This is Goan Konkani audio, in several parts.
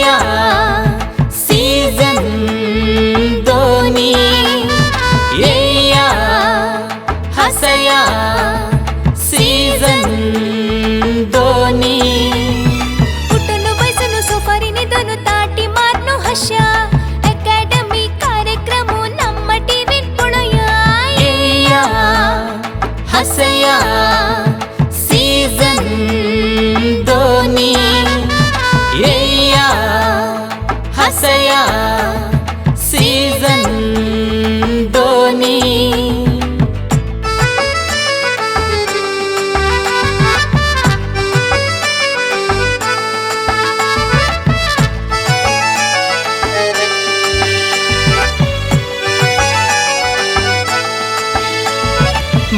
येया सीजन दोनी, येया हसया सीजन दोनी. उठून बसून सोफारी निदून ताटी मारनु हश्या अकॅडमी कार्यक्रम ನಮ್ಮ ಟಿವಿ ಪೊಳಯ. येया हसया सीजन दोनी, येया हसया सीजन दोनी.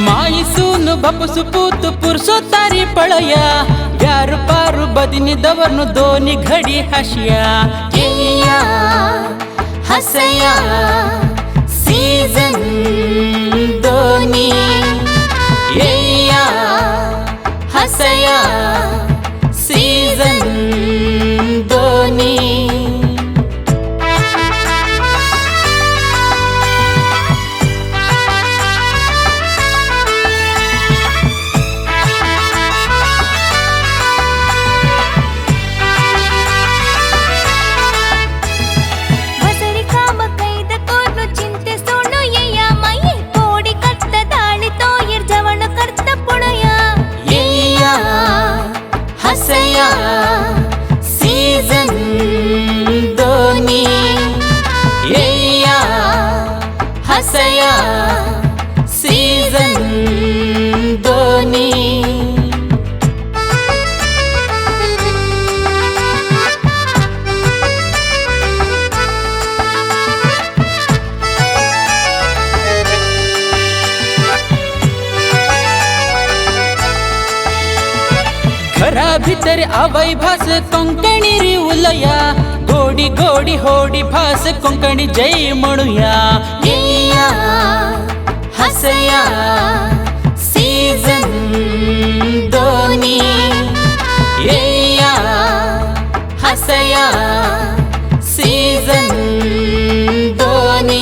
माईसून बापूस पूत पुरसोतारी पळया, यार पारू बदिनी दवरनु दोनी घडी हाशिया. येया हसया सीजन दोनी, येया हसया सीजन दोनी. वसरी काम कैद कोर्नु चिंते सोडू येया माये कोडी कट्ट दाळी तोयर जवण करत पुणया. येया हसया सीजन दोनी, येया हसया सीजन दोनी. घरा भितर आवय भास कोंकणी री उलया, गोडी गोडी होडी भास कोंकणी जय म्हणूया. येया हसया सीजन दोनी, येया हसया सीजन दोनी.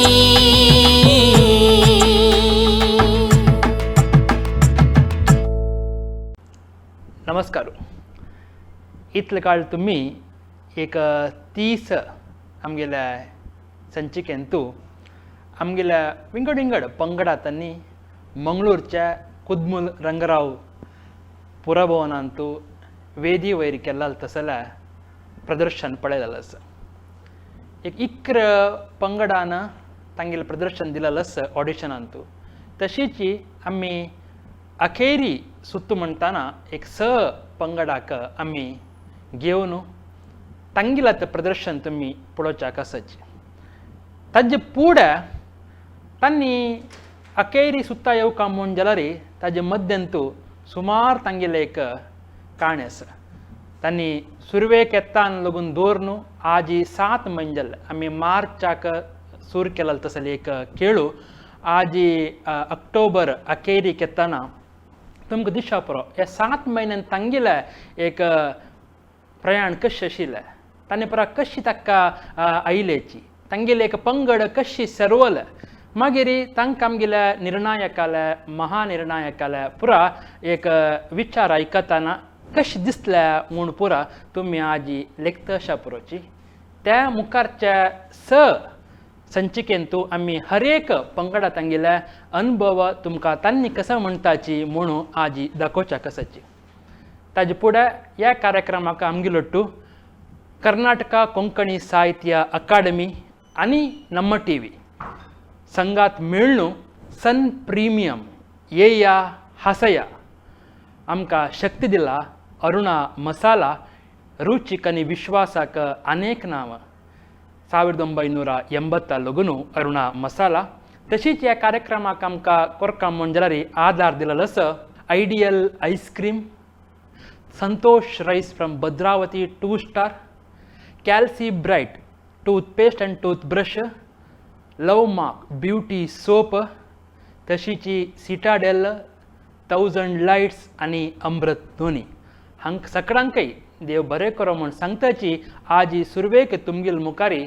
नमस्कार. इतले काळ तुमी एक 30 आमगेल्या संचिकेंतू आमगेल्या विंगड विंगड पंगडातांनी मंगळूरच्या कुदमूल रंगराव पुरभवनांतू वेदी वयर केल्ला तसल्या प्रदर्शन पळयलेलें आसा. एक 11 पंगडान तांगेलें प्रदर्शन दिलेलें आसा ऑडिशनांतू. तशीच आमी अखेरी सुत्तू म्हणटाना एक 6 पंगडाक आमी घेवन तांगेलें तें प्रदर्शन तुमी पळोवच्याक आसाची. ताजे फुडें तांणी अखेरी सुत्ता येवका म्हूण जाल्यार ताजे मद्यंतू सुमार तांगेलें एक काणी आसा. तांणी सुरवेक येतान लगून दवरून आजी 7 म्हयने जाले. आमी मार्चाक सूर केला तसले एक खेळू आजी ऑक्टोबर अखेरीक येताना तुमकां दिशा पुरो ह्या 7 म्हयन्यान तांगेलें एक प्रयाण कशें आशिल्लें, तांणी पुरा कशी ताका आयलेची, तांगेलें एक पंगड कशी सरवलें, मागीर तांकां आमगेल्या निर्णायकाले महानिर्णायकाले पुरा एक विचार आयकतना कशें दिसलें म्हूण पुरा तुमी आजी लेखता पुरोची. त्या मुखारच्या 6 संचिकेंतू आमी हर एक पंगडा तांगेल्या अनुभव तुमकां तांणी कसो म्हणटाची म्हणून आजी दाखोवच्या कसाची. ताजे फुडें ह्या कार्यक्रमाक आमगेलो कर्नाटका कोंकणी साहित्य अकादमी आनी नम्म टी व्ही संघात मेळ्ळू सन प्रिमियम येया हसया आमकां शक्ती दिला अरुणा मसाला रुचीक आनी विश्वासाक अनेक नांवां. 1980 लगून अरुणा मसाला. तशीच ह्या कार्यक्रमाक आमकां कोरका म्हूण जाल्यार आदार दिलेलो आसा ideal ice cream, Santosh rice from Bhadravati 2 star, Calci Bright toothpaste and toothbrush, Love Mark beauty soap, तशीच सिटाडेल, 1000 लायट्स आनी अमृत दोनी. हांकां सगळ्यांकय देव बरें करो म्हूण सांगताची. आजी सुरवेक तुमगेल मुखारी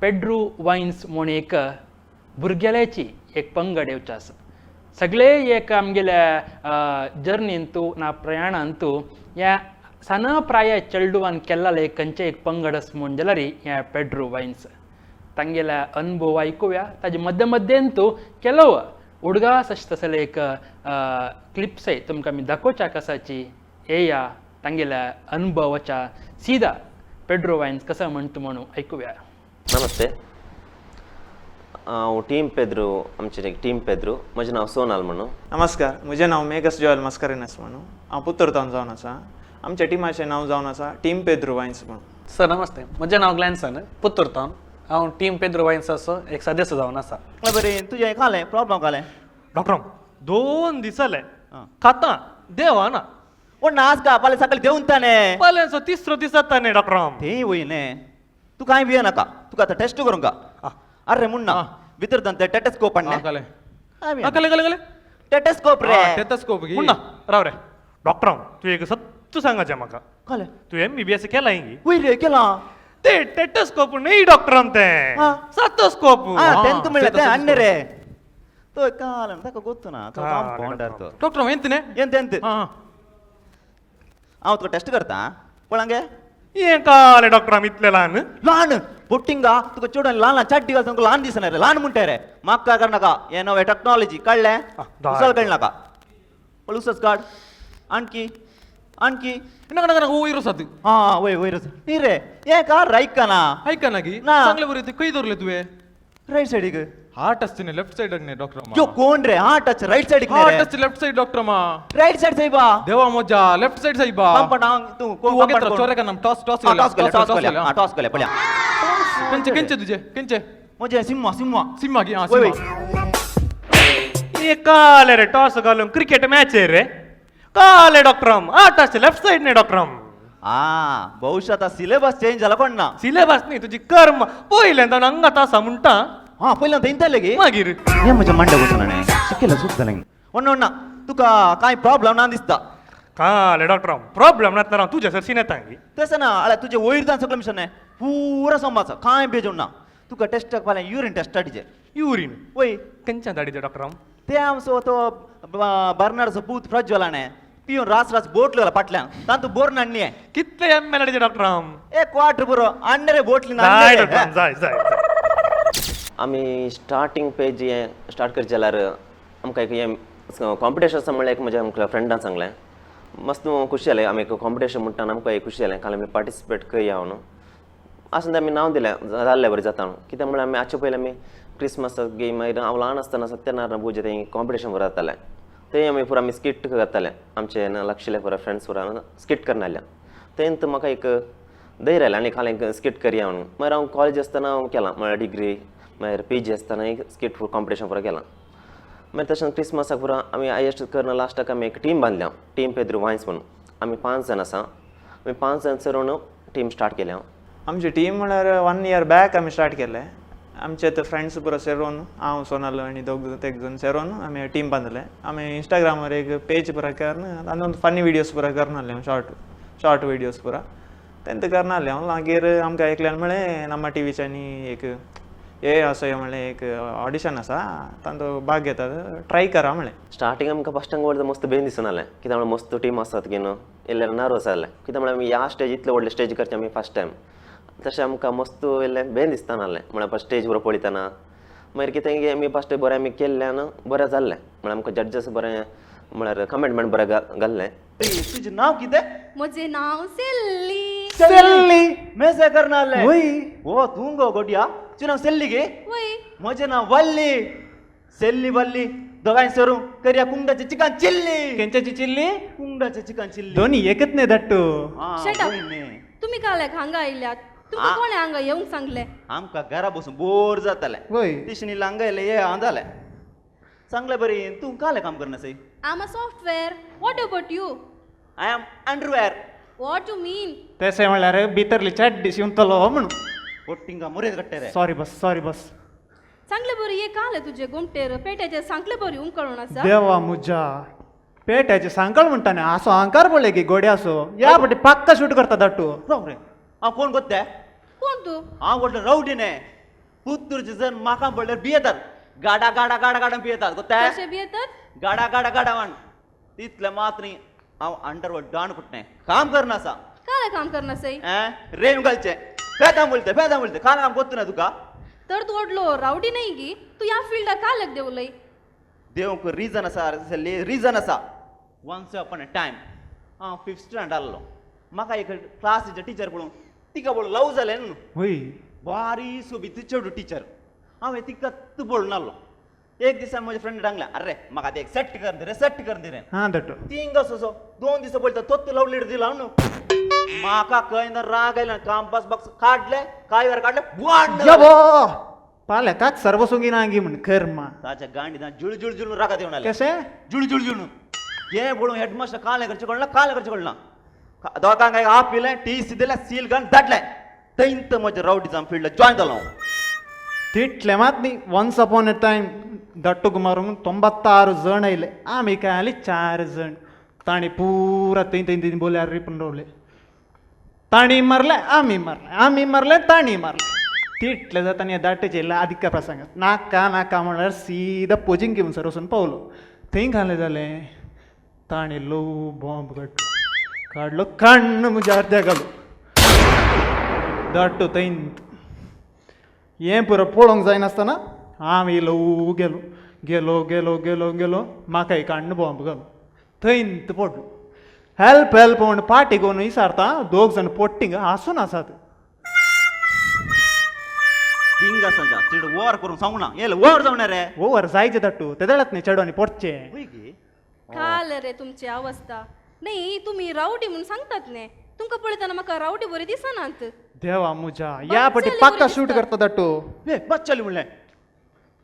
पेड्रू वायन्स म्हूण एक भुरग्याची एक पंगड येवचो आसा. सगळे एक आमगेल्या जर्नींतू ना प्रयाणांतू ह्या सान प्राय चेडवान केल्लें एक खंयचें एक पंगड आसा म्हूण जाल्यार ह्या पेड्रू वायन्स तांगेल्या अनुभव आयकुया. ताजे मध्य मध्यंतू ಕೆಲವು उडगास अशें तसले एक क्लिप्सय तुमकां आमी दाखोवच्याक आसाची. येया तांगेल्या अनुभवाच्या सीधा पेड्रो वायन्स कसो म्हणटा म्हणून आयकुया. नमस्ते, हांव टीम पेद्रू, आमचें एक टीम पेद्रू. म्हजें नांव सोनाल म्हणून. नमस्कार, म्हजें नांव मेघस जोयल मस्करेनस म्हणून. हांव पुत्तुर जावन आसा. आमच्या टिमाचें नांव जावन आसा टीम पेद्रू वायन्स म्हणून. सर नमस्ते, म्हजें नांव ग्लॅन्सन, पुत्तुर तावन. हांव टीम पेद्रू वायन्साचो एक सदस्य जावन आसा. बरें, तुजें खालें प्रॉब्लम खालें डॉक्टर 2 दीस जाले खाता देवाना. ओ नाच का फाल्यां सकाळी देवन ताणे फाल्यांचो तिसरो दीस जाता न्ही डॉक्टर. तें वय न्ही, तूं कांय भिये नाका, तुका आतां टेस्ट करूंक. अरे मुन्ना भितर ते टेटेस्कोप हाडलें. टेटेस्कोप रे, टेटेस्कोप मुन्ना राव रे. डॉक्टर तूं एक सत्य सांगाचें म्हाका, तूं MBBS केलां? वय रे केलां. ते टेटेस्कोप न्ही डॉक्टर, तें स्टेथोस्कोप. तेंत म्हणलें तें हाडलें रे. तो काल ताका गोत्तु ना, तो कंपाउंडर तो. डॉक्टर एंत न्ही? एंत एंत. हांव तुका टेस्ट करता पळंगे. हें कालें डॉक्टर इतलें ल्हान ल्हान बोटिंगा तुका चेडून ल्हान ल्हान चाड्डी घाल, तुमकां ल्हान दिसना रे, ल्हान म्हणटा रे. म्हाका करनाका, हें नवें टॅक्नॉलॉजी कळ्ळें, उसल कळनाका. पळय उसच काड. आणकी आणकी नाका नाका वयर आसा. हां वय वयर आसा न्ही रे. हें कार आयकना आयकना की सांगलें बरें. खंय दवरलें तुवें? रायट सायडीक. हार्ट आसचे न्ही लेफ्ट सायडाक न्ही डॉक्टर. यो कोण रे? हार्ट टच रायट सायडीक न्ही रे. Heart touch left side doctor. मा रायट सायड सायबा. देवा मोजा लेफ्ट सायड सायबा. पंप डांग तू कोण? पंप चोरे का नाम टॉस टॉस टॉस केले, टॉस केले, हां टॉस केले. पळया कंचे कंचे तुझे कंचे? म्हजे सिम्मा सिम्मा सिम्मा की. हां सिम्मा. हे काले रे टॉस घालून क्रिकेट मॅच रे काले doctor. Heart touch left side न्ही डॉक्टर. आ बहुशा आता सिलेबस चेंज जाला कोण ना. सिलेबस न्ही तुजी कर्म पयलें ताणें हांगात आसा म्हणटा. हां पयल्यान थंय गे मागीर हें म्हज्या मांड्या वचून न्ही शिकयलें चूक जालें. व्हडना व्हडना तुका कांय प्रॉब्लम ना दिसता. काले डॉक्टर प्रॉब्लम नातना हांव तुज्या सरशीं येता. तशें ना आल्या तुजें वयर जावन सगळें मिशन पुरा सोंपाचो, कांय बेजून ना. तुका टेस्टाक फाल्यां युरीन टेस्ट धाडीचे. युरीन? वय. खंयच्यान धाडीचे डॉक्टर? ते आमचो तो बर्नाडाचो पूत प्रज्वल न्ही, पिवन रास रास बोटल घाला फाटल्यान, तातूंत बोर हाडली. कितले एम एल हाडीचे डॉक्टर? एक क्वार्टर पुरो हाडले रे बोटली. जाय डॉक्टर, जाय जाय. आमी स्टार्टींग पेज हें स्टार्ट करचें जाल्यार आमकां एक हें कॉम्पिटिशन आसा म्हणल्यार एक म्हज्या आमकां फ्रेंडान सांगलें. मस्त खुशी जालें. आमी एक कॉम्पिटिशन म्हणटा आमकां एक खुशी जालें, काल आमी पार्टिसिपेट करया म्हणून. आसून आमी नांव दिलें जाल्लें बरें जाता म्हणून. कित्याक म्हळ्यार आमी आजचे पयलीं आमी क्रिसमसाक गे मागीर हांव ल्हान आसतना सत्यनारायण पुजा तें कॉम्पिटिशन बरें जातालें. थंय आमी पुरा आमी स्किट करताले. आमचे लक्षले पुरा फ्रेंड्स पुरा स्किट करनासले. थंय म्हाका एक धैर्य आयलें आनी काल एक स्किट करया म्हणून. मागीर हांव कॉलेज आसतना हांव केलां, म्हळ्यार डिग्री मागीर पी जी आसतना एक स्किट कॉम्पिटिशन पुरा केलां. मागीर तशें क्रिसमसाक पुरा आमी हायेस्ट करना लास्टाक आमी एक टीम बांदल्या, टीम पेद्रू वायन्स म्हणून. आमी 5 जाण आसा, आमी 5 जाण चरोवन टीम स्टार्ट केल्या. आमची टीम म्हळ्यार 1 इयर बॅक आमी स्टार्ट केलें. आमचे ते फ्रेंड्स पुरो सेरोन, हांव सोनाल आनी दोग तेग जाण सेरोन आमी टीम बांदले. आमी इंस्टाग्रामार एक पेज पुरा करून तातूंत फनी विडियोज पुरा करनासले, शॉर्ट शॉर्ट विडियोज पुरा तेंत करनासले हांव. मागीर आमकां एकल्यान म्हळें नम्मा टिवीच्यांनी एक हे असो म्हणलें एक ऑडिशन आसा, तातूंत भाग घेतात, ट्राय करा म्हणलें. स्टार्टींग आमकां फर्स्ट टायम मस्त बेन दिसनासलें, कित्याक म्हळ्यार मस्त टीम आसात की न्हू इल्लें नर्वस जालें. कित्याक म्हळ्यार आमी ह्या स्टेज इतले व्हडले स्टेज करचें आमी फर्स्ट टायम. तशें आमकां मस्त इल्लें बेन दिसतानासलें, म्हळ्यार स्टेज बरो पळयतना. मागीर कितें आमी फर्स्ट बरें आमी केल्ल्यान बरें जाल्लें, म्हळ्यार आमकां जड्जस बरें म्हळ्यार कमेंटमेंट बरें घाल्लें. तुजें नांव कितें? म्हजें नांव सेल्ली. सेल्ली मेसे करनासलें? ओ तूं गो गोड्या, तुजें नांव सेल्ली गे? वय. म्हजें नांव वल्ली. सेल्ली वल्ली दोगांय सरू करया कुंगडाचें चिकन चिल्ली. खंयच्याची चिल्ली? कुंगडाचें चिकन चिल्ली. दोनी एकच न्ही धाडटू. तुमी काल्याक हांगा आयल्यात, तुमकां कोणें हांगा येवंक सांगलें? आमकां घरा बसून बोर जातालें, तिशणी हांगा येयलें हे हांव जालें. सांगलें बरें, तूं कालें काम करना सई? I am a software. What about you? I am underwear. What you mean? तशें म्हळ्यार भितरली चड्डी शिंवतलो म्हणून. बोटिंगा मुरेत कट्टे रे. सॉरी बस, सॉरी बस. सांगले बरी हे कालें तुजे गोमटेर पेट्याचेर सांगले बरी उमकळून आसा. देवा मुजा, पेट्याचे सांकळ म्हणटा न्ही असो अहंकार पळय की गोडे असो या पटी पाक्का शूट करता दाटू. रे हांव कोण गोत्ते? कोण तूं? हांव व्हडलो रवडी न्ही, पुत्तूरचे जण म्हाका पडल्यार भियेतात, गाडा गाडा गाडा गाडा भियेतात. गोत्ते कशे भियेतात? गाडा गाडा गाडा म्हण तितले मात न्ही, हांव अंडरवर्ल्ड डॉन कुटणे काम करना आसा. काय काम करना सई? रेम घालचे पेदां बोलते पेदां बोलते काल काम गोत्तू ना तुका. तर तूं व्हडलो रावडी न्ही गी, तूं ह्या फिल्डाक का लग देवलय? देवंक रिजन आसा, रिजन आसा. वन्स अपॉन अ टायम हांव फिफ्थ स्टँडर्ड आहलो, म्हाका एक क्लासीचे टिचर पळोवन तिका पळोवन लव जालें न्हू. वय बारी सोबीत चेडू टिचर, हांवें तिका पळोवन आहलो. एक दिसा म्हज्या फ्रेंड सांगलें, अरे म्हाका ते एक सेट कर दी रे, सेट कर दी रे. हां दट्टू थिंग असो 2 दिसा पळयता तोच लव लेटर दिला न्हू. म्हाका खंय ना राग आयला, कांपास बॉक्स काडले, काय वेळ काडले पाल्या काक सर्वसुंगी नांगी म्हण कर्मा ताच्या गांडी जुळ जुळ जुळून रागात येवन आले. कशें जुळ जुळ जुळून हे पळोवन हेडमास्टर कालें करचें कळना, कालें करचें कळना. दोगांक एक आप पिलें, टी सी दिलें, सील घालून धाडलें. थंयत म्हजें रावडिजम फिल्ड जॉयन जालो हांव. तितलें मात न्ही, वन्स अपॉन अ टायम दट्टूक मारूंक 96 जण आयले, आमी काय आली 4 जण. तांणी पुरा थंय थंय थंय बोल्यार रिपून रावले. तांणी मारलें आमी मारलें, आमी मारलें तांणी मारलें. तितलें जाता आनी दाटेचे आदिका प्रसंग नाका नाका म्हणल्यार सीधा पोजींग घेवन सर वचून पावलो. थंय घालें जालें ताणें ल्हव बॉम्ब काडलो, काडलो काण्ण म्हज्या अर्द्या घालो. दाट्टो थंय हें पुरो पळोवंक जायनासतना हांव ल्हव गेलो गेलो गेलो गेलो गेलो, म्हाका एक काण्ण बॉम्ब घालो, थंयत पडलो. हेल्प हेल्प म्हण पाटी घेवन विचारता, दोग जाण पोट्टींग हांसून आसात. थिंग आसा चेडू ओवर करूंक सांगू ना, येले ओवर जावना रे. ओवर जायचे दाट्टू तेदळात न्ही चेडवांनी पोटचें. काल रे तुमची अवस्था न्ही, तुमी रावडी म्हणून सांगतात न्ही, तुमकां पळयतना म्हाका रावडी बरी दिसनात. देवा मुजा या पटी पाक्का शूट करता दाट्टू. बच्चली म्हणलें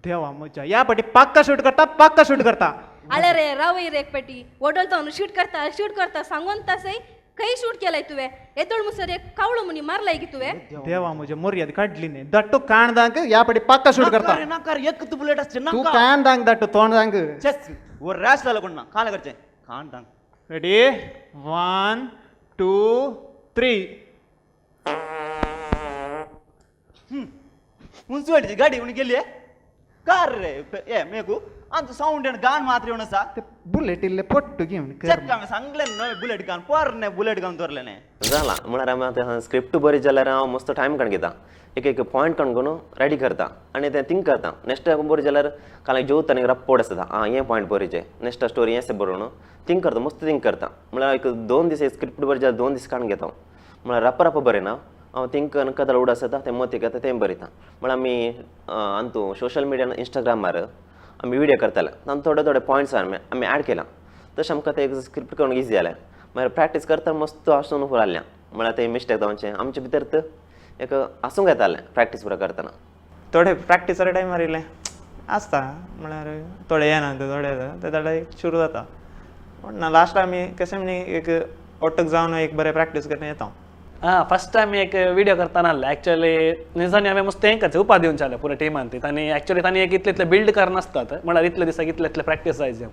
देवा मुजा या पटी पाक्का शूट करता, पाक्का शूट करता. आले रे रावय रे एक पेटी वडलतो शूट करता शूट करता सांगून तासय खंय शूट केलाय तुवें? येदोळ मुसर एक कावळो म्हणी मारलाय की तुवें? देवा मुजे मोर्याद काडली न्ही. दट्टू कान दांक या पटी पाक्का शूट करता. नाका रे एक बुलेट असचे तू कान दांक दट्टू तोंड दांक. चेस वो रॅश जालो कोण ना कान करचें कान दांक. रेडी 1 2 3. उंच वाटची गाडी उणी गेली कार रे ए मेगू आमचो सावंड आनी गान मात्र येवन आसा. बुलेट इल्ले पट्टू घेवन चेक आमी सांगलें न्हय बुलेट गान पोरणे बुलेट गान दवरलें न्ही जाला. म्हळ्यार आमी आतां स्क्रिप्ट बरी जाल्यार हांव मस्त टायम काडून घेता, एक एक पॉयंट काडून रेडी करता आनी तें थिंक करता. नेक्स्ट बरी जाल्यार काल जेवता आनी रप्पोड आसता, आं हें पॉयंट बरीचें, नेक्स्ट स्टोरी हें बरोवन थिंक करता, मस्त थिंक करता. म्हळ्यार एक 2 दीस स्क्रिप्ट बरी जाल्यार 2 दीस काडून घेता हांव. म्हळ्यार रप्प रप्प बरयना हांव, थिंक करून कदल उड आसता तें मती घेता तें बरयता. म्हळ्यार आमी अंतू सोशल मिडिया इंस्टाग्रामार आमी विडियो करताले, तातूंत थोडे थोडे पॉयंट्स आमी एड केला, तशें आमकां तें स्क्रिप्ट करूंक इजी जालें. मागीर प्रॅक्टीस करता मस्त आसून फुडें आसलें. म्हळ्यार तें मिस्टेक जावचें आमचे भितर तर एक आसूंक येतालें प्रॅक्टीस पुरो करतना. थोडे प्रॅक्टिसा टायमार इल्लें आसता, म्हळ्यार थोडे येना थोडे येता ते थोडे सुरू जाता, पूण ना लास्ट आमी कशें म्हणी एक ओटक जावन एक बरें प्रॅक्टीस करून येता. हां फर्स्ट टायम एक विडियो करतना आसलें एक्चुअली निजांनी हांवें मस्त तेंकां उपाय दिवन जालें पुरो टिमान ती तांणी एक्चुअली तांणी एक इतले इतले बिल्ड करनासतात म्हळ्यार इतले दिसाक इतले इतले प्रॅक्टीस जाय जे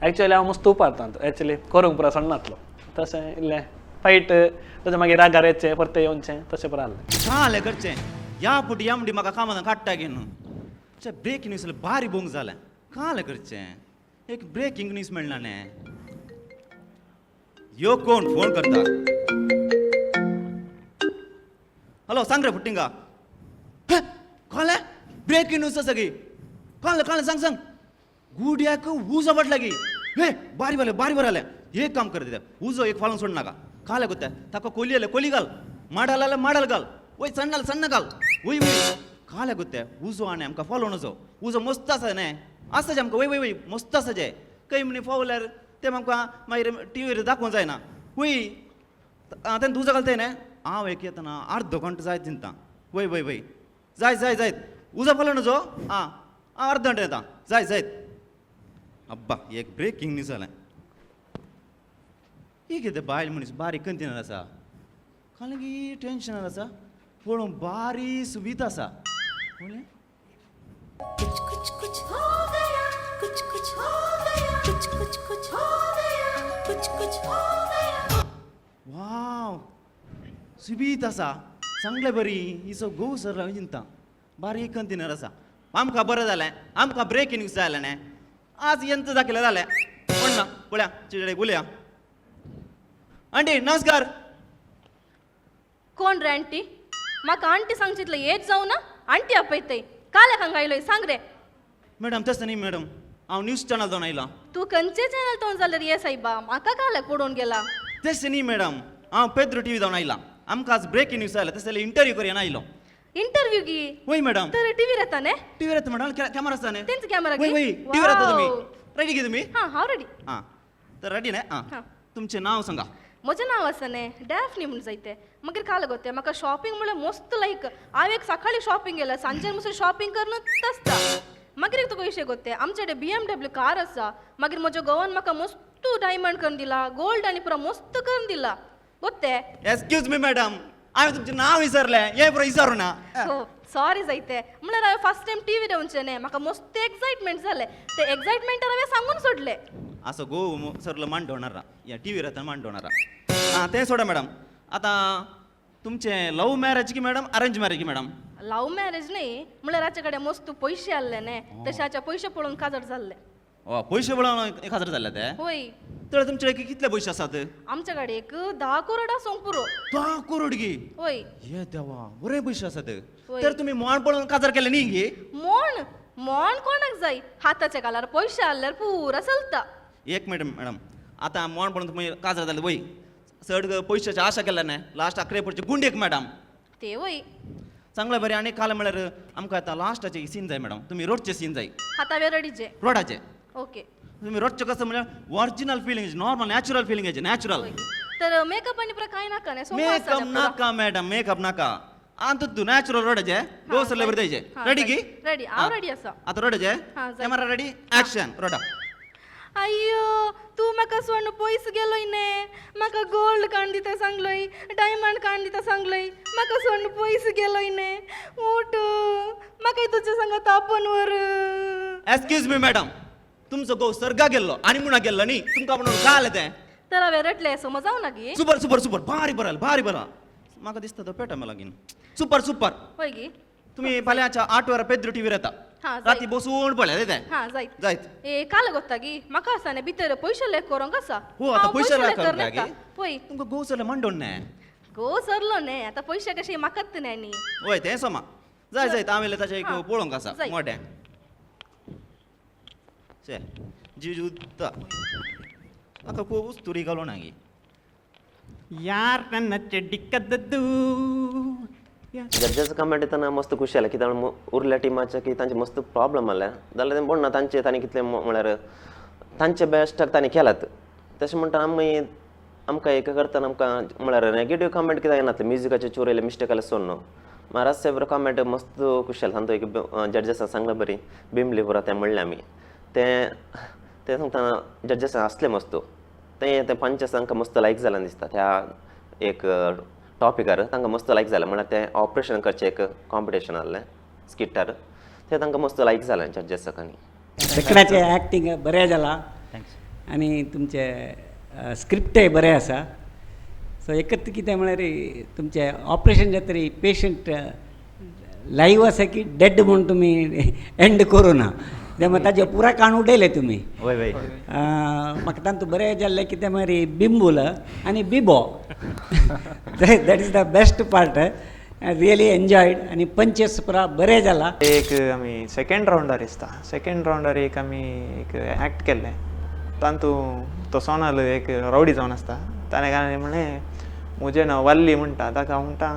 एक्चुअली हांव मस्त उपारतात एक्चुअली करूंक पुरो सोडनातलो तशें इल्लें फायट तशें मागीर रागार येचें परतें येवचें तशें पुरो आसलें. कालें करचें ह्या फुटी ह्या म्हणटी म्हाका कामां काडटा घेवन ब्रेकिंग न्यूज बारी बोंग जालें. कालें करचें एक ब्रेकिंग न्यूज मेळना न्ही. यो कोण फोन करता? हॅलो सांग रे फुटिंगा. कळ्ळें ब्रेकिंग न्यूज आसा की कळ्ळें कळ्ळें सांग सांग. गुड्याक उजो पडला की हे बारी बरें बारी बरें जालें. एक काम कर दिता उजो एक फालोन सोड नाका. कालें कोत्ता ताका कोली आले कोली घाल, माडाल आले माडाल घाल, वय सण्ण आले सण्ण घाल, वय वय कालें कोत्ता उजो आनी आमकां फोलोवन वचो. उजो मस्त आसा न्ही आसा जे आमकां वय वय वय मस्त आसा जे खंय म्हणी फोवल्यार तें आमकां मागीर टिवीर दाखोवंक जायना. वय तेन्ना उजो घालताय न्ही हांव एक येतना अर्दो घंटो जायत चिंता. वय वय वय जाय जाय जायत उजो फोलोवन वचो. आं हांव अर्द घंटो येता जाय जायत. अब्बा एक ब्रेकिंग न्यूज जालें. ही कितें बायल मनीस बारीक कंतीनार आसा, काल की टेन्शनार आसा, पळोवंक बारी सुबीत आसा. कुछ कुछ कुछ हो गया, कुछ कुछ हो गया, कुछ कुछ कुछ हो गया. कुछ कुछ हो गया. वाव, सुबीत आसा, सांगले बरी हिचो घोव सरला चिंता बारीक कंतिनर आसा. आमकां बरें जालें, आमकां ब्रेकिंग न्यूज जालें न्ही आज यंत्र दाखयलें जालें. कोण ना पळया चिडे उलया. आंटी नमस्कार. कोण रे आंटी? म्हाका आंटी सांगचितलं येत जाऊ ना आंटी आपयतय काल हांगा आयलोय सांग रे. मॅडम तशें न्ही मॅडम, हांव न्यूज चॅनल जावन आयलां. तूं खंयचे चॅनल तोवन जाल्यार ये सायबा, म्हाका काल पडोवन गेला. तशें न्ही मॅडम, हांव पेद्रो टीव्ही जावन आयलां. आमकां आज ब्रेकिंग न्यूज आयला, तशें जाल्यार इंटरव्यू करूया आयलो. इंटरव्यू गी? वय मॅडम. तर टीव्हीर येता न्ही? टीव्हीर येता मॅडम, कॅमेरा आसा न्ही? तेंच कॅमेरा. वय वय टीव्हीर येता. तुमी रेडी गे तुमी? हां हांव रेडी. हां तर रेडी न्ही? हां, तुमचें नांव सांगा. म्हजें नांव आसा न्ही डॅफनी म्हूण जायते. मागीर काल गो म्हाका शॉपिंग म्हणल्यार मस्त लायक. हांव एक सकाळी शॉपिंग गेल्या, सांजेर मुसो शॉपिंग करून आसता. मागीर एक तुका विशय गोते, आमचे कडेन BMW car आसा. मागीर म्हज्या घोवान म्हाका मस्त डायमंड करून दिला, गोल्ड आनी पुरा मस्त करून दिला गोते. एक्सक्यूज मी मॅडम, हांवें तुमचें नांव विसरलें. हें पुरो विसरू ना. हो सॉरी जायते. म्हणल्यार हांवें फर्स्ट टायम टीव्हीर येवचें न्ही, म्हाका मस्त एक्सायटमेंट जालें. ते एक्सायटमेंटार हांवें सांगून सोडलें. असो गो सरलो मांडवणार या टीव्हीर येता मांडवणार. आं तें सोडा मॅडम, आतां तुमचें लव मॅरेज की मॅडम अरेंज मॅरेज की मॅडम? लव मॅरेज न्ही, म्हणल्यार हाचे कडेन मस्त पयशे आसले न्ही, तशें हाचे पयशे पळोवन काजर जाल्ले. ओ पयशे पळोवन काजर जाल्ले ते? होय. तर तुमचे कितले पयशे आसात? आमचे कडेन एक 10 करोड आसूंक पुरो. 10 करोड गी? होय. ये देवा, बरे पयशे आसात. तर तुमी मोण पळोवन काजर केले न्ही गी? मोण मोण कोणाक जाय, हाताच्या कालार पयशे आसल्यार पुरा चलता. एक मिनट मॅडम, आतां मोण पळोवन तुमी काजर जाले वय, चड पयशाची आशा केल्या न्ही, लास्ट आखरे पडचे गुंडेक मॅडम. ते वय चांगलं बरें. आनी काल म्हळ्यार आमकां आतां लास्टाचे सीन जाय मॅडम, तुमी रोडचे सीन जाय. हातावे रडीचे? रोडाचे. ओके. तुमी रोडचे कसं म्हळ्यार original feeling, normal natural feeling यायचे, नॅचरल. तर मेकअप आनी पुरा कांय नाका न्ही? मेकअप नाका मॅडम, मेकअप नाका. आनी तूं नॅचरल रोडाचे गोसरले बरें द्यायचे. रेडी की? रेडी, हांव रेडी आसा. आतां रोडाचे कॅमेरा रेडी, ऍक्शन रोडा. अय्यो तूं म्हाका सोडून पयस गेलोय न्ही, म्हाका गोल्ड काण दिता सांगलोय, डायमंड काण दिता सांगलोय, म्हाका सोडून पयस गेलोय न्ही. उठ, म्हाका तुजे सांगा तापोवन व्हर. एक्सक्यूज मी मॅडम, तुमचो घोव सर्गा गेल्लो आनी मुणा गेल्लो न्ही, तुमकां म्हणून काय जालें तें? तर हांवें रडलें समज जावं ना गी? सुपर सुपर सुपर, भारी बरं भारी बरं. म्हाका दिसता तो पेटा लागीं. Super super. हय गी. तुमी फाल्यांच्या 8 वरां पेद्रो टीव्हीर येता, राती बसून पळय ते. हां जायत जायत. ए काल गोत्ता गी, म्हाका आसा न्ही भितर पयशे लेख करूंक आसा. हो आतां पयशे लेख करूंक गी? पळय तुमकां घोव सरलो मांडोवन न्ही? घोव सरलो न्ही, आतां पयशे कशे म्हाकाच न्ही आनी. वय तें सोमा. जाय जायत, हांव येयलें ताचें एक पळोवंक आसा मोटें. शे जिजुता म्हाका खूब उस्तुरी घालूं ना गी. यार ನನ್ನ ಚೆಡ್ಡಿಕ್ಕದ್ದು. जजेस कमेंट येतना मस्त खुशी जालें, कित्याक उरल्या टिमाचे की तांचे मस्त प्रॉब्लम आसले जाल्यार तें बोड ना तांचे तांणी कितले म्हळ्यार तांचे बेस्टाक तांणी केलात. तशें म्हणटा आमी आमकां एक करतना आमकां म्हळ्यार नेगेटीव कमेंट कित्याक येनातले, म्युजिकाचे चोर येयले मिस्टेक आसल्यार सोड न्हू. महाराज साहेब कमेंट मस्त खुशी जालें. तांचो एक जजेसान सांगलें बरी बिंबली पुरा तें म्हणलें आमी तें तें सांगतना जजेसान आसलें मस्त तें तें पंचस तांकां मस्त लायक जालें दिसता त्या एक टॉपिकार तांकां मस्त लायक जालें. म्हळ्यार तें ऑपरेशन करचें एक कॉम्पिटिशन आहलें स्किटार, तें तांकां मस्त लायक जालें जजेसाक. आनी दक्षिणाचें एक्टींग बरें जालां आनी तुमचें स्क्रिप्टय बरें आसा. सो एकच कितें म्हळ्यार तुमचें ऑपरेशन जातरी पेशंट लायव्ह आसा की डेड म्हूण तुमी एंड करूं ना, तेन्ना ताजें पुराय काण उडयलें तुमी. वय वय. म्हाका तातूंत बरें जाल्लें कितें म्हळ्यार बिंबूल आनी बिबो, that is the best part. I really enjoyed आनी पंचेस पुरा बरें जाला. एक आमी सेकेंड रावंडार दिसता, सेकेंड रावंडार एक आमी एक एक्ट केल्लें, तातूंत तो सोनल एक रावडी जावन आसता. ताणें काय म्हणलें म्हजें नांव वल्ली म्हणटा, ताका म्हणटा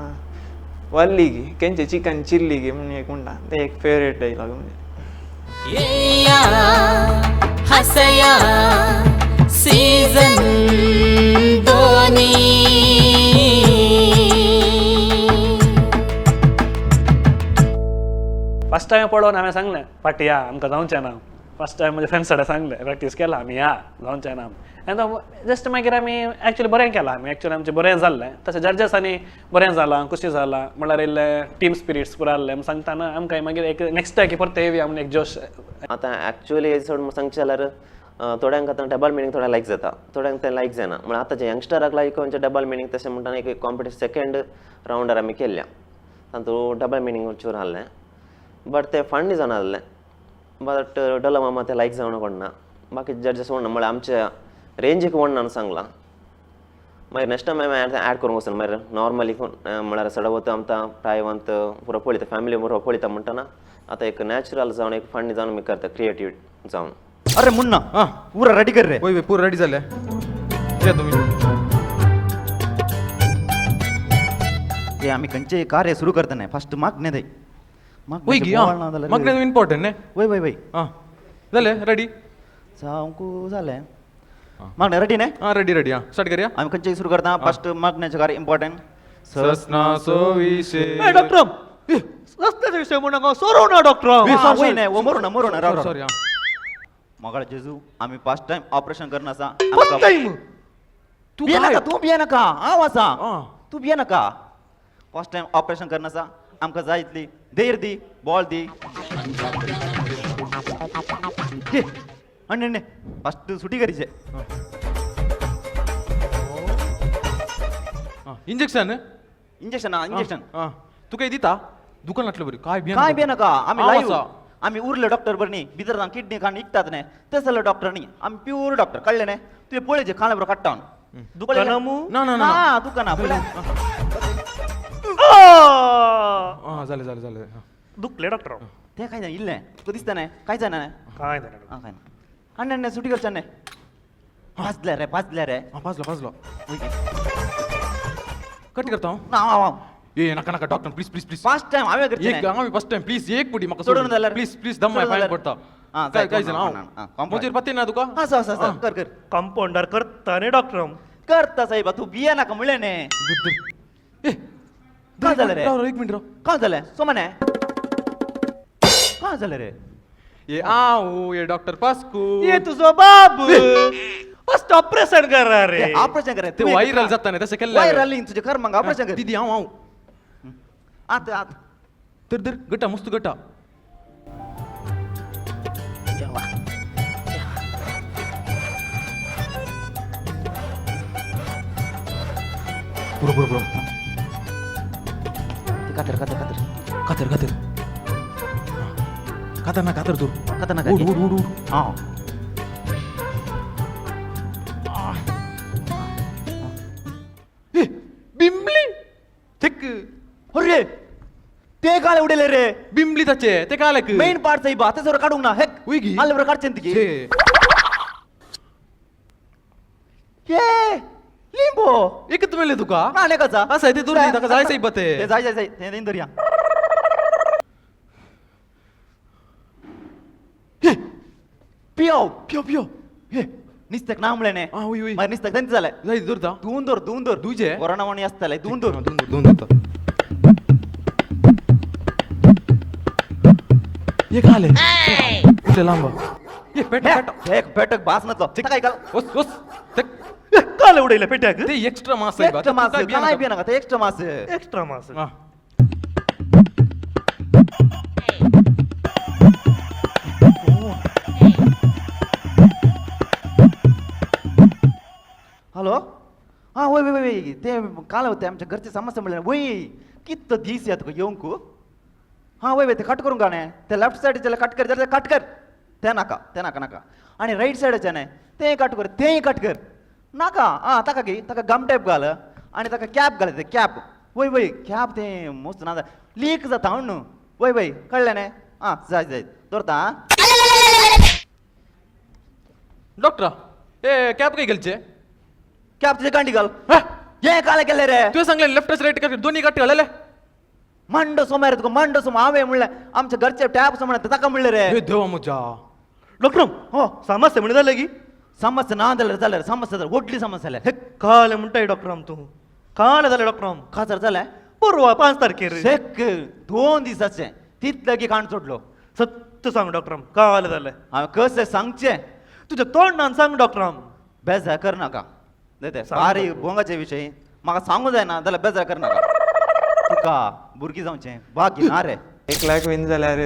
वल्ली गी केंचे चिकन चिल्ली गी म्हणून एक म्हणटा. तें एक फेवरेट डायलॉग म्हणजे. हसया सीझन 2. फर्स्ट टायम पळोवन हांवें सांगलें फाटी या आमकां जावचें ना. फर्स्ट टायम म्हज्या फ्रेंड्स कडेन सांगलें, प्रॅक्टीस केला आमी या जावचें ना. आनी जस्ट मागीर आमी एक्चुअली बरें केलां, आमी एक्चुअली आमचें बरें जाल्लें. तशें जजेसांनी बरें जालां, खुशी जालां, म्हणल्यार इल्लें टीम स्पिरिट्स पुरा आहलें सांगतना आमकां मागीर एक नेक्स्ट टायम परते येवया म्हणून एक जोश. आतां एक्चुअली चड सांगचें जाल्यार थोड्यांक आतां डबल मिनींग थोड्यांक लायक जाता, थोड्यांक तें लायक जायना. म्हळ्यार आतांचे यंगस्टराक लायक म्हणजे डबल मिनींग तशें म्हणटा एक कॉम्पिटिशन सेकेंड रावंडार आमी केल्ल्या तातूंत डबल मिनींग चूर आहलें, बट तें फन्नी जावन आहलें. बट डलो मामा तें लायक जावन कोण ना, बाकी जजस म्हणना म्हळ्यार आमच्या रेंजीक म्हणना सांगलां. मागीर नेक्स्ट टायम हांवें ऍड करूंक वचून मागीर नॉर्मली म्हळ्यार चडवत आमकां प्रायवंत पुरो पळयता, फॅमिली पुरो पळयता म्हणटना आतां एक नॅचरल जावन एक फन्नी जावन आमी करता, क्रिएटीव जावन. अरे मुन्ना पुरा रेडी कर रे. वय वय पुरा रेडी जाले या तुम्ही. ते आमी खंयचे कार्य सुरू करतना फर्स्ट मागणे दे. वय गी मागणे इम्पॉर्टंट न्ही. वय वय वय हां जाले रेडी सामको जालें. मागणे रेडी न्ही? हां रेडी रेडी. हां स्टार्ट करया. आमी खंयचे सुरू करता फर्स्ट मागण्याचें कार्य इम्पॉर्टंट. ससना सोविशे. ए डॉक्टर सस्त्याचा विषय म्हणून सोरो ना डॉक्टर. वय न्ही वो मरू ना मरू ना. सॉरी. हां मगाळ जेजू आमी फर्स्ट टाइम ऑपरेशन करना आसा. First time? तू भिये नाका, तू भिये नाका, हांव आसा, तू भिये नाका. फर्स्ट टाइम ऑपरेशन करना आसा, आमकां जाय इतली धैर्य दी, बॉल दी. अण्णे फर्स्ट सुटी करीचे. इंजेक्शन इंजेक्शन इंजेक्शन तुका दिता दुकानांतले बरी काय भिये काय भिये नाका. आमी लायव आमी उरले डॉक्टर बरी न्ही, भितर किडनी खाण इकतात न्ही, ते सगळे डॉक्टर न्ही, आमी प्यूर डॉक्टर कळ्ळे न्ही. तुवें पळयचें खाणा बरोबर काडटा दुकाना ना ना ना दुकाना पळय. जालें जालें जालें दुखले डॉक्टर ते काय जाणा इल्लें तुका दिसता न्ही काय जाणा न्ही काय जाणा. आं काय ना अण्णे अण्णे सुटी करचें न्ही. भाजले रे भाजले रे. आं भाजलो भाजलो. कट करता हांव ना हांव. ए नाका नाका doctor please please please. First time हांवें करचें एक हांवें फर्स्ट टायम प्लीज एक पुटी म्हाका सोडून जाल्यार प्लीज प्लीज दम माय पांय पडटा. हां काय जाणा हांव म्हजेर पत्ते ना तुका. आसा आसा आसा कर कर. कंपाउंडर करता न्ही डॉक्टर. करता साहेबा तूं भिये नाका म्हणलें न्ही. ए काय जालें रे? राव एक मिनट राव. काय जालें सोमने काय जालें रे? ए आऊ ए डॉक्टर पास्कू ए तुझो बाब फर्स्ट ऑपरेशन कर रे. ऑपरेशन कर ते व्हायरल जाता न्ही तशें केल्लें व्हायरल तुजें कर मग ऑपरेशन कर. दीदी हांव हांव आत आत तर तर गटा मस्त गटा. पुरो पुरो पुरो. कातर कातर कातर कातर कातर कातर ना कातर तू कातर ना. उड उड उड उड. हां ए बिंबली थिक. अरे ते काळे उडयले रे. बिंबली ताचे ते काळे मेन पार्ट साहेब ते सर काडूंक ना. हेक उगी आले बरं काडचें तिकी. ये लिंबो एकच मेळ्ळे तुका ना एकच आसा ते दूर ताका जाय साहेब ते जाय जाय जाय ते धरया. पियो पियो पियो. हे निस्तेक ना म्हणलें न्ही. आं वय वय मागीर निस्तेक तेंच जालें. जाय दवरता धुवन दवर धुवन दवर. दुजे कोरोना वाणी आसतालें धुवन दवर धुवन दवर धुवन दवरता. हे काले इतले लांब हे पेट पेट एक पेटक भास नतलो काय काल वस वस काले उडयले पेट्याक ते एक्स्ट्रा मास साहेब. एक्स्ट्रा मास काय बी नाका ते एक्स्ट्रा मास एक्स्ट्रा मास. हॅलो हां वय वय वय ते काल होते आमच्या घरचे समस्या म्हणले वय कित दीस या तुका येवंक. हां वय वय ते कट करूंक न्ही ते लेफ्ट सायडीचे कट कर जाल्यार कट कर ते नाका ते नाका नाका. आनी रायट सायडीचे न्ही तें कट कर तेंय कट कर नाका. आं ताका की ताका गम टेप घाल आनी ताका कॅप घाल ते कॅप. वय वय कॅप तें मस्त ना लीक जाता म्हणून. वय वय कळ्ळें न्ही. आं जाय जाय दवरता. आं डॉक्टर ए कॅप काय घालचे? कॅप तुजे गांडी घाल. हें कालें केलें रे? तुवें सांगलें लेफ्ट रायट कर दोन्ही गाठी घालले. मांडो सोमार तुका मांडो सोम हांवें म्हणलें आमच्या घरचे टॅप सोम ताका म्हणलें रे. हे देवा म्हज्या डॉक्टर हो समस्या म्हण जालें की समस्या ना जाल्यार जाल्यार समस्या जाल्यार व्हडली समस्या जाल्या. हे कालें म्हणटाय डॉक्टर तूं कालें जालें डॉक्टर. काजार जालें परवा 5 तारखेर शेक 2 दिसाचें तितलें काण सोडलो. सत्य सांग डॉक्टर कालें जालें. हांवें कशें सांगचें तुज्या तोंडान सांग डॉक्टर. बेजार करनाका ते बारीक भोंगाचे विशय म्हाका सांगू जायना जाल्यार बेजार करनाका. तुका भुरगीं जावचें भाग्य ना रे. 1 लाख विन जाल्यार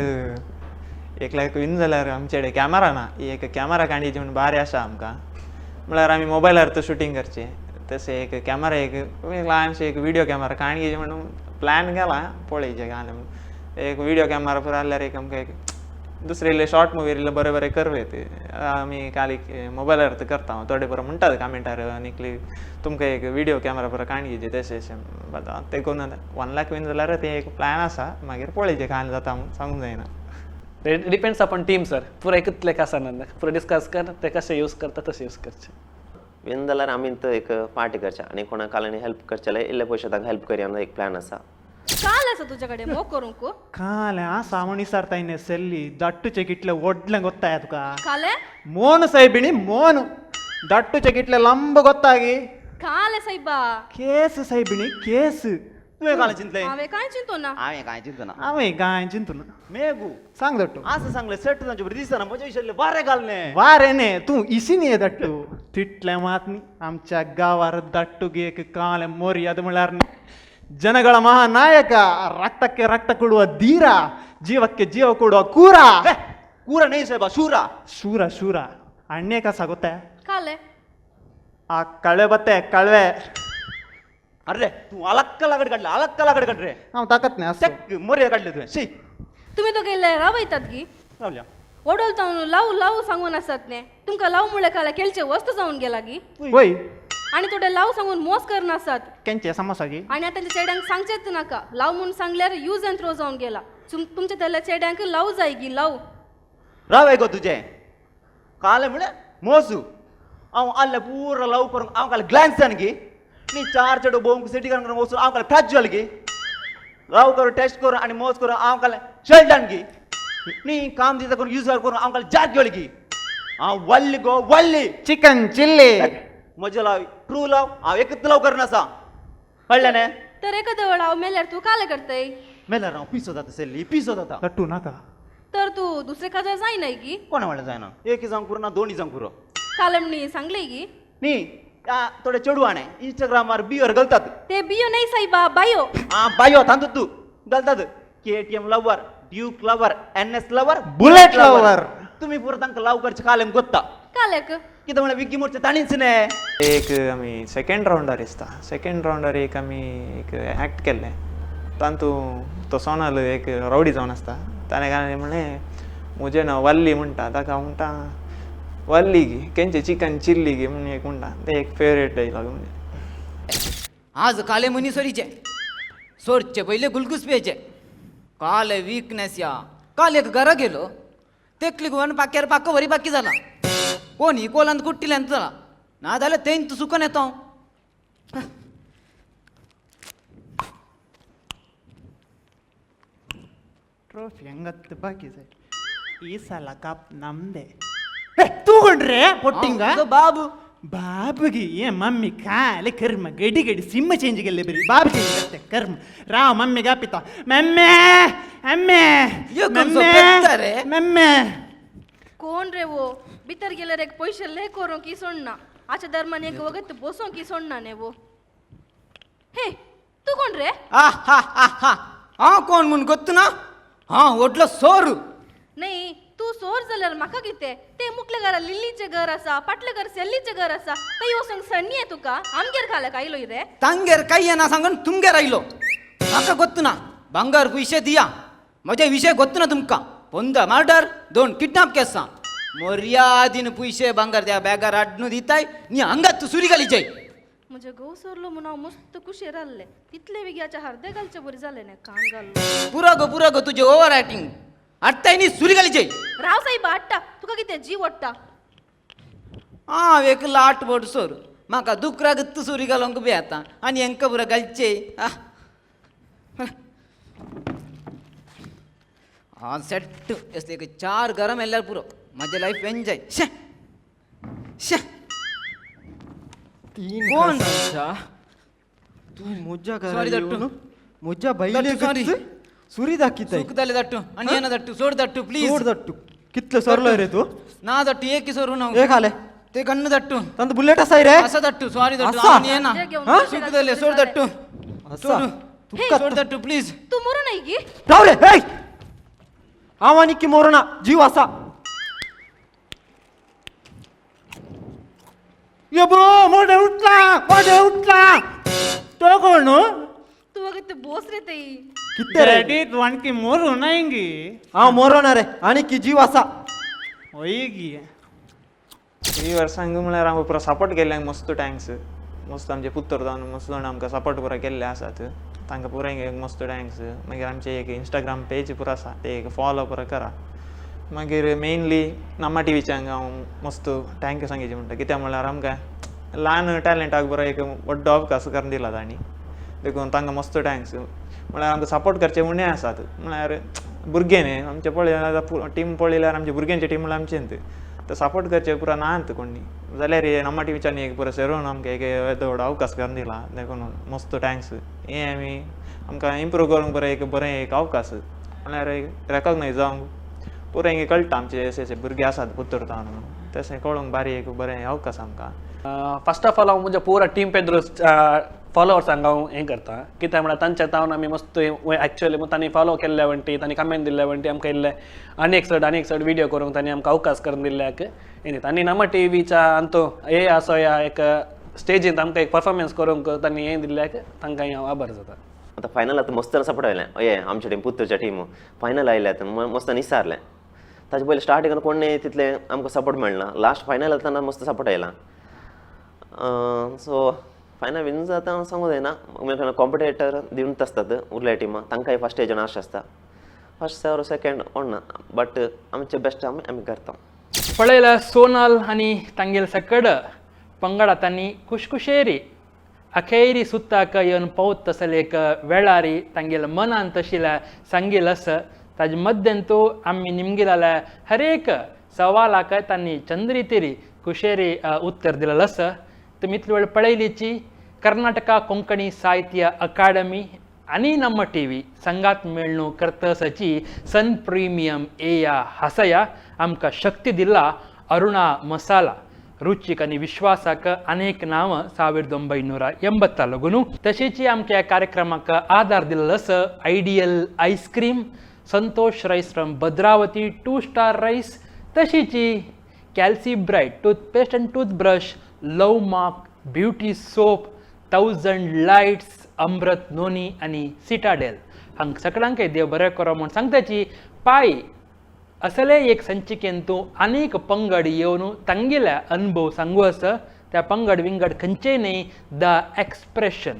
एक लायक विन जाल्यार आमचे कडेन कॅमेरा ना, एक कॅमेरा काडची म्हूण भारी आशा आमकां. म्हळ्यार आमी मोबायलार तर शुटींग करचें, तशें एक कॅमेरा एक ल्हानशें एक व्हिडियो कॅमेरा काडची म्हणून प्लॅन केला, पळयचें घालें म्हणून. एक व्हिडियो कॅमेरा पुरो आहल्यार एक आमकां एक दुसरे इल्ले शॉर्ट मुवी इल्ले बरे बरे करवे ते आमी काल मोबायलार तर करता. थोडे बरो म्हणटात कमेंटार आनी तुमकां एक व्हिडियो कॅमेरा बरो काडची तशें अशें. ते करून 1 लाख विन जाल्यार ते एक प्लॅन आसा, मागीर पळयचें कांय जाता म्हूण सांगूंक जायना. डिपेंड्स अपॉन टीम सर, पुरा एकतले आसा ना पुरा डिस्कस कर ते कशें यूज करता तशें यूज करचें. विन जाल्यार आमी तर एक पार्टी करच्या आनी कोणाक काल हेल्प करचें जाल्यार इल्ले पयशे तांकां हेल्प करया एक प्लॅन आसा. काल आसा तुजे कडेन मोग करूंक काल आसा म्हूण विचारता न्ही सेल्ली दाट्टूचें कितलें व्हडलें गोत्ताय तुका. काले मोन सायबिणी मोन दाट्टूचें कितलें लांब गोत्ता गी. काल सायबा केस सायबिणी केस. तुवें काल चिंतलें? हांवें कांय चिंतो ना. हांवें कांय चिंतो ना. हांवें कांय चिंतो ना. मेगू सांग दट्टू. आसा सांगलें सेट तांचे बरें दिसना म्हज्या विचारलें वारें घाललें. वारें न्ही तूं इसिनी ये दाट्टू तितलें मात न्ही आमच्या गांवार दाट्टू गे एक काल मोर्याद म्हळ्यार ಜನಗಳ ಮಹಾನಾಯಕ, ರಕ್ತಕ್ಕೆ ರಕ್ತ ಕೊಡುವ ಧೀರ, ಜೀವಕ್ಕೆ ಜೀವ ಕೊಡುವ ಕೂರ. ಕೂರ ನೈ ಸಾಹೇಬ, ಶೂರ ಶೂರ ಶೂರ. ಅಣ್ಣೆ ಕಸ ಗೊತ್ತೆ ಕಾಲೆ ಆ ಕಳೆ ಬತ್ತೆ ಕಳವೆ. ಅರೆ तू अलक्कल काडले अलक्कल काडले हांव ताकत न्ही चेक मोर्या काडले तुवें. शी तुमी दोगे रावयतात गी रावल्या ओडोल तावन लाव लाव सांगून आसात न्ही तुमकां लाव म्हळ्यार काल खेळचे वस्त जावन गेला गी. वय आनी थोडे लाव सांगून मोस करनासात केंचे समोसा गी. आनी आतां चेड्यांक सांगचेच नाका, लाव म्हूण सांगल्यार यूज आनी थ्रो जावन गेला. तुमच्या थंयल्या चेड्यांक लाव जाय गी लाव. राव गो तुजें काल म्हळ्यार मोसू हांव आहलें पुरो लव करूंक हांव काल ग्लॅन्स जान गी न्ही चार चेडो भोवंक सिटी करूंक वचून हांव काल टच जाल गी लव करूं टेस्ट करूं आनी मोस करूं हांव काल शर्टान गी न्ही काम दिता करून यूज करूं हांव काल जाग गेल गी. हांव वल्ली गो वल्ली चिकन चिल्ली म्हजें लव ट्रू लव हांव एकच लव करना आसा कळ्ळें न्ही. तर एखाद्या वेळा हांव मेल्यार तूं काल करतय? मेल्यार हांव पिसो जाता सेल्ली पिसो जाता. लट्टू नाका तर तूं दुसरे काजार जायना गी? कोणा म्हणलें जायना, एक जावंक पुरो ना दोनूय जावंक पुरो. काल म्हणी सांगलें गी न्ही थोडे चेडवां इंस्टाग्रामार बियोर घालतात ते बियो नाही साहेबा बायो. आं बायो तांतूत तूं घालतात KTM lover, Duke lover, NS lover, bullet lover. तुमी पुरो तांकां लव करचें कालेम गोत्ता कालेक कितें म्हळ्यार विकी मोर्चे ताणीच न्ही. एक आमी सेकेंड रावंडार दिसता, सेकेंड रावंडार एक आमी एक एक्ट केल्लें तातूंत तो सोनल एक रावडी जावन आसता. ताणें काय म्हणलें म्हजें नांव वल्ली म्हणटा, ताका हांव म्हणटा वल्ली गी केंचे चिकन चिल्ली गी म्हणून एक म्हणटा. तें एक फेवरेट डायलॉग म्हणजे. आज काले मनी सोरीचे सोरचे पयले गुलगुस पियेचे काल वीकनेस या काल एक घरा गेलो तेकली गोवन पाक्यार पाको वरी बाकी जाला कोण ही कोलांत कुट्टिल्यान जाला ना जाल्यार तें तूं सुकून येता. ಟ್ರೋಫಿ ಹಂಗತ್ತು ಬಾಕಿ ಸರ್ ಈ ಸಲ ಕಪ್ ನಮ್ದೆ. ತೂಗೊಂಡ್ರೆ ಪೊಟ್ಟಿಂಗ ಬಾಬು ಬಾಬುಗೆ ಏ ಮಮ್ಮಿ ಕಾಲೆ ಕರ್ಮ ಗಡಿ ಗಡಿ ಸಿಮ್ಮ ಚೇಂಜ್ ಗೆಲ್ಲೆ ಬರಿ ಬಾಬು ಚೇಂಜ್ ಕತ್ತೆ ಕರ್ಮ ರಾವ್ ಮಮ್ಮಿಗೆ ಆಪಿತ ಮಮ್ಮೆ ಅಮ್ಮೆ ಮಮ್ಮೆ कोण रे वो भितर गेल्यार एक पयशे ले करूं की सोडना आच्या दरम्यान एक वगत बसों की सोडना ने वो. हे तूं कोण रे? आ हा हा हा हांव कोण म्हूण गोत्त ना, हांव व्हडलो सोर. नाही तूं सोर जाल्यार म्हाका कितें ते मुखल्या घरा लिल्लीचें घर आसा, फाटल्या घर सेल्लीचें घर आसा, थंय वचूंक सण्णी ये तुका आमगेर खाल्याक आयलो रे? तांगेर काय येना सांगून तुमगेर आयलो. म्हाका गोत्त ना भांगर पयशे दिया म्हजे विशय गोत्त ना तुमकां. 15 मर्डर 2 किडनॅप केस मर्यादीन पयशे भांगर त्या बॅगार हाडून दिताय न्ही हांगात तूं सुरी घालीचे. म्हजे घोव सोरलो म्हणून हांव मस्त कुशेर आहलें तितले वेगळ्याच्या हर्दे घालचे बरी जालें न्ही कान घालून. पुरो गो पुरो गो तुजें ओवर एक्टिंग हाडटाय न्ही सुरी घालीचे. राव साहेब हाडटा तुका कितें जीव ओडटा? हांव एक लाट व्हड सोर म्हाका दुकराक तूं सुरी घालूंक बी येता आनी हेंकां पुरो घालचे. हांव सेट असले एक 4 घरां मेल्यार पुरो म्हजें लायफ एन्जॉय. शे शे कोण तू मुज्जा सॉरी दट्टू मुज्जा बैले सॉरी सुरी दाखिताय सुकताले दट्टू आनी येना दट्टू सोड दट्टू प्लीज सोड दट्टू कितले सरलो रे तू ना दट्टू एक सोरू ना एक आले ते कन्न दट्टू तंत बुलेट असाय रे असा दट्टू सॉरी दट्टू आनी येना सुकताले सोड दट्टू असा सोड दट्टू प्लीज तू मरू नाही की राव रे हे हांव आनीक मोरना जीव आसा. ये बो मोडे उठला मोडे उठला तो कोण? तू वगैरे बोस रे तई. किती रे? डॅडी तू आणखी मोरू नाही. हांव मोरना रे, आनीक जीव आसा. होय. ही वर्सांक म्हळ्यार आमकां पुरो सपोर्ट केल्ल्यांक मस्त thanks. मस्त आमचे पुत्र जावन मस्त जाण आमकां सपोर्ट पुरो केल्ले आसात, तांकां पुराय एक मस्त thanks. मागीर आमचे एक इंस्टाग्राम पेज पुरो आसा, ते एक फॉलो पुरो करा. मागीर मेनली नम्मा टीव्हीच्यांक हांव मस्त thank you सांगचे म्हणटा, कित्याक म्हळ्यार आमकां ल्हान टॅलंटाक बरो एक व्हडलो अवकाश करून दिला तांणी, देखून तांकां मस्त thanks. म्हळ्यार आमकां सपोर्ट करचे उणें आसात, म्हळ्यार भुरगे न्ही आमचे पळय टीम पळयल्यार आमचे भुरग्यांचे टीम म्हळ्यार आमचे तर सपोर्ट करचे पुरा नात कोणी, जाल्यार नम्मा टीव्हीच्यानी एक पुरो सेरोन आमकां एक येदो व्हडलो अवकाश करून दिला, देखून मस्त thanks. हें आमी आमकां इम्प्रूव करूंक बरें एक बरें एक अवकाश, म्हळ्यार एक रेकॉग्नायज जावंक पुरो हिंगा कळटा आमचे अशे अशे भुरगे आसात पुतुरता म्हणून, तशें कळूंक बारी एक बरें अवकाश आमकां. फर्स्ट ऑफ ऑल हांव म्हज्या पुरा टीम पेद्रो फॉलोवर्सांक हांव हें करता, कित्याक म्हळ्यार तांच्या तावन आमी मस्त एक्चुअली तांणी फॉलो केल्ल्या वण्टी, तांणी कमेंट दिल्ल्या वण्टी आमकां इल्ले आनी एक चड व्हिडियो करूंक तांणी आमकां अवकाश करून दिल्ल्याक हें. आनी नम्मा टीव्हीच्या अंतू हे आसो ह्या एक स्टेजींत आमकां एक परफॉर्मन्स करूंक तांणी हें दिल्ल्याक तांकां हांव आभार जाता. आतां फायनल आतां मस्त सपोर्ट आयलें, ये आमच्या टीम पुत्तूरच्या टीम फायनल आयल्या मस्त निसारलें. ताजे पयलीं स्टार्टिंगान कोण तितलें आमकां सपोर्ट मेळना, लास्ट फायनल येतना मस्त सपोर्ट आयला. सो फायनल विन जाता हांव सांगूं जायना, मागीर कॉम्पिटेटर दिवंत आसतात उरल्या टिमा, तांकांय फर्स्ट स्टेजान आश आसता, फर्स्ट ऑर सेकेंड ओडना, बट आमचे बेस्ट आमी आमी करता. पळयला सोनल आनी तांगेल सकड पंगडा तांणी खुशखुशेरी अखेरी सुत्ताक येवन पावत तसले एक वेळारी तांगेल मनान तशिल्या सांगील आसा. ताजे मध्यंतू आमी निमगिलाल्या हरेक सवालाक तांणी चंद्रितेरी खुशेरी उत्तर दिलेलं आसा. तुमी इतली वेळ पळयलीची कर्नाटका कोंकणी साहित्य अकादमी आनी नम्मा टीव्ही संगात मेळणू करतसाची सन प्रिमियम एया हसया आमकां शक्ती दिला अरुणा मसाला रुचीक आनी विश्वासाक अनेक नांव 1980 लगून. तशेंच आमच्या कार्यक्रमाक आदार दिल्लो आसा ideal ice cream, Santosh rice from Bhadravati, 2 star rice, तशीच Calci Bright toothpaste and toothbrush, love mark beauty soap, 1000 lights, Amrit noni आनी सिटाडेल. हांगा सगळ्यांकय देव बरें करो म्हूण सांगताची पाय असले एक संचिकेन तूं आनीक पंगड येवन तांगेल्या अनुभव सांगू आसा. त्या पंगड विंगड खंयचेय न्ही the expression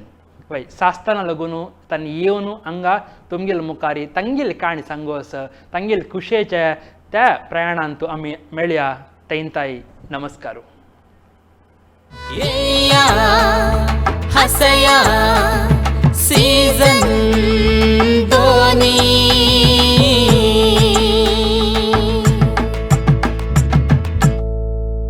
वय सासताना लागून तांणी येवन हांगा तुमगेल मुखारी तांगेली काणी सांगू आसा. तांगेल खुशयेच्या त्या प्रयाणान तूं आमी मेळया. तैनताई नमस्कार. हसया सीजन.